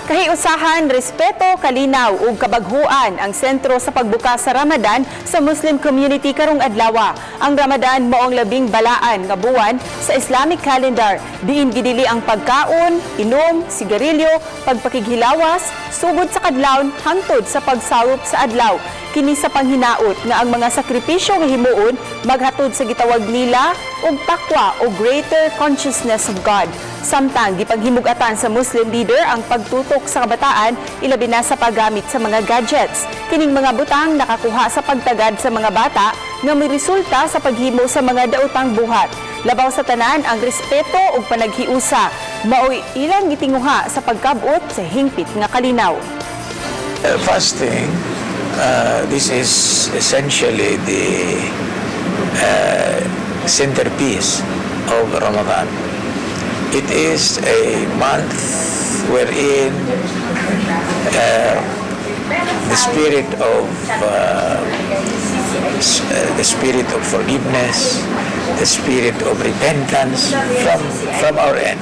Kahiusahan, respeto, kalinaw ug kabaghuan ang sentro sa pagbukas sa Ramadan sa Muslim community karong adlaw. Ang Ramadan mao ang labing balaan nga buwan sa Islamic calendar. Diin gidili ang pagkaon, inom, sigarilyo, pagpakighilawas, sugod sa kadlawon hangtod sa pagsawop sa adlaw. Kini sa panghinaot nga ang mga sakripisyo nga himuon maghatod sa gitawag nila og takwa o greater consciousness of God. Samtang gipaghimugatan sa Muslim leader ang pagtutok sa kabataan, ilabi na sa paggamit sa mga gadgets. Kining mga butang nakakuha sa pagtagad sa mga bata nga may resulta sa paghimo sa mga daotang buhat. Labaw sa tanan, ang respeto ug panaghiusa maoy ilang gitinguha sa pagkabot sa hingpit nga kalinaw. Fasting, this is essentially the centerpiece of Ramadan. It is a month wherein the spirit of forgiveness, the spirit of repentance from our end.